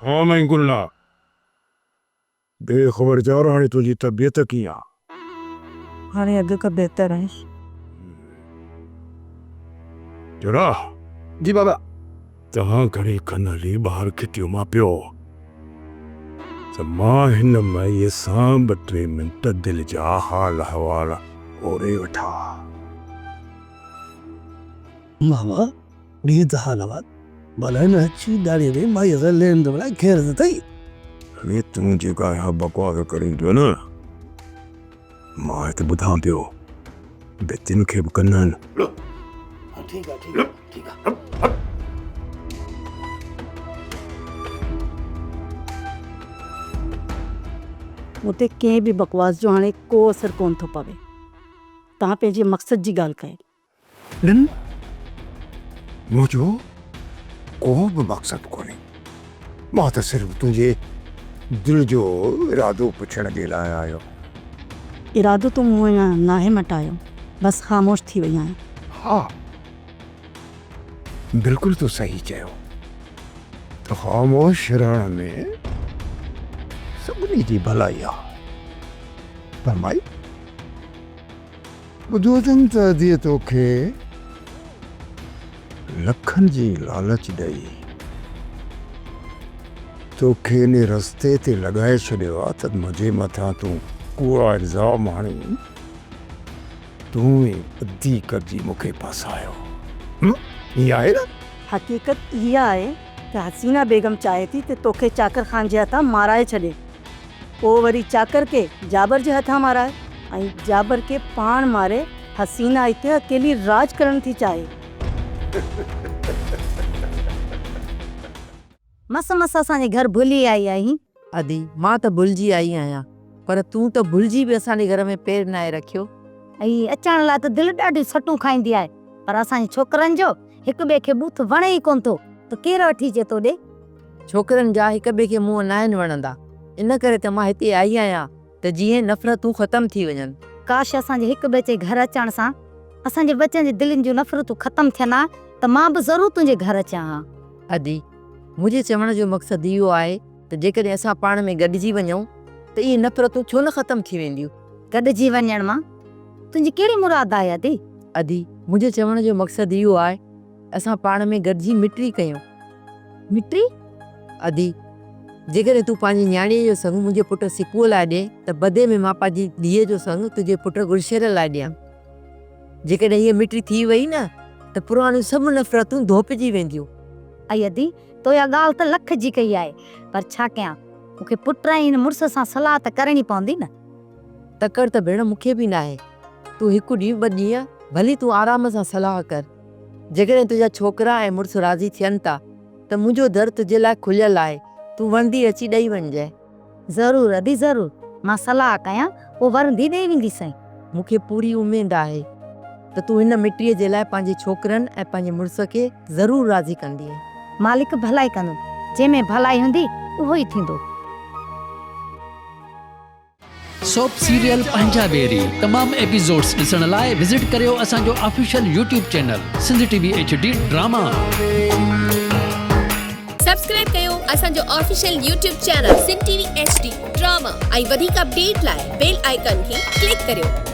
ها مائي گلنا، ڏي خبر چار هاڻي تنهنجي طبيعت ڪيئن آ؟ هاڻي اڳ کان بهتر آهي. جڙا. جي بابا. توهان گهڙي کن هلي ٻاهر گهٽيء مان پيو ته مان هن مائيء سان ٻه ٽي منٽ دل جا حال احوال اوري وٺان. بابا ڏي ته حال احوال. ڀلا هن اڇي ڏاڙهيء واري مائيء سان لين دين لاء خير ته اٿئي؟ هاڻي تون جيڪا اها بڪواس ڪرين پيو نه، مان هت ٻڌان پيو، ڀتين کي به ڪن آهن. ٺيڪ آ ٺيڪ آ ٺيڪ آ. مون تي ڪنهن به بڪواس جو هاڻي ڪو اثر ڪونه ٿو پوي. توهان پنهنجي مقصد جي ڳالهه ڪيو. ڏن، منهنجو ڪو به مقصد ڪونهي. مان ته صرف تنهنجي دل جو ارادو پڇڻ جي لاء آيو. ارادو ته مون اڃا ناهي مٽايو، بس خاموش ٿي وئي آهيان. ها، بلڪل تو صحيح چيو ته خاموش رهڻ ۾ سڀني جي ڀلائي آهي. پر مائي! ٻڌو اٿم ته اديء توکي لکن جي لالچ ڏئي توکي انهي رستي تي لڳائي ڇڏيو آ ته منهنجي مٿان تون ڪوڙا الزام هڻي تون ئي ادي گڏجي مون کي ڦاسايو. ائين آهي نه؟ حقيقت اها آهي ته حسينه بيگم چاهي ٿي ته توکي چاڪر خان جي هٿان مارائي ڇڏي. پوء وري چاڪر کي جابر جي هٿان مارائي ۽ جابر کي پاڻ ماري حسينه هتي اڪيلي راڄ ڪرڻ ٿي چاهي. مس مس اسان جي گهر ڀلي آئي آهين. ادي، مان ته ڀلجي آئي آهيان، پر تون ته ڀلجي به اسان جي گهر ۾ پير ناهي رکيو. ائي، اچڻ لاء ته دل ڏاڍيون سٽون کائيندي آهي، پر اسان جي ڇوڪرن جو هڪ ٻئي کي ٻوٿ وڻي ئي ڪونه ٿو ته ڪير وٺي اچي تو ڏي. ڇوڪرن جا هڪ ٻئي کي منهن ناهن وڻندا، ان ڪري ته مان هتي آئي آهيان ته جيئن نفرتون ختم ٿي وڃن. ڪاش اسان جي هڪ ٻئي جي گهر اچڻ سان اسان جي ٻچن جي دلين جون نفرتون ختم ٿين ها ته مان به ضرور تنهنجي گهر اچان ها. ادي، منهنجي چوڻ جو مقصد اهو آهي ته جيڪڏهن اسان پاڻ ۾ گڏجي وڃون ته اهي نفرتون ڇو نه ختم ٿي وينديون. گڏجي وڃڻ مان تنهنجي ڪهڙي مراد آهي ادي؟ ادي، منهنجي چوڻ جو مقصد اهو آهي ته اسان پاڻ ۾ گڏجي مٽي ڪيون. مٽي؟ ادي، جيڪڏهن تون پنهنجي نياڻيء جو سڱ منهنجي پٽ سڪوء لاء ڏين ته بدي ۾ مان پنهنجي ڌيء جو سڱ تنهنجي پٽ گلشير لاء ڏيان. جيڪڏهن هيء مٽي ٿي وئي نه ته پراڻيون سڀ نفرتون ڌوپجي وينديون. ائي ادي، تو اها ڳالهه ته لک جي ڪئي آهي، پر ڇا ڪيان، مون کي پٽ ۽ هن مڙس سان صلاح ته ڪرڻي پوندي نه. تڪڙ ته ڀيڻ مون کي به ناهي. تون هڪ ڏينهن ٻه ڏينهن ڀلي تون آرام سان صلاح ڪر. جيڪڏهن تنهنجا ڇوڪرا ۽ مڙس راضي ٿين ٿا ته منهنجو در تنهنجي لاء کليل آهي، تون وڻندي اچي ڏئي وڃجانء. ضرور ادي ضرور، مان صلاح ڪيان پوء ورندي ڏئي وينديسين. مون کي پوري اميد آهي ته تون هن مٽيء جي لاء پنهنجي ڇوڪرن ۽ پنهنجي مڙس کي ضرور راضي ڪندينء. مالڪ ڀلائي ڪندو، جنهن ۾ ڀلائي هوندي اهو ئي ٿيندو. سوپ سيريل پنهنجا ويري تمام ايپيسوڊس ڏسڻ لاء وزٽ ڪريو اسان جو official YouTube channel Sindh T V H D drama. Subscribe ڪيو اسان جو official YouTube channel Sindh T V H D drama ۽ وڌيڪ اپڊيٽ لاء بيل آئيڪان کي ڪلڪ ڪريو.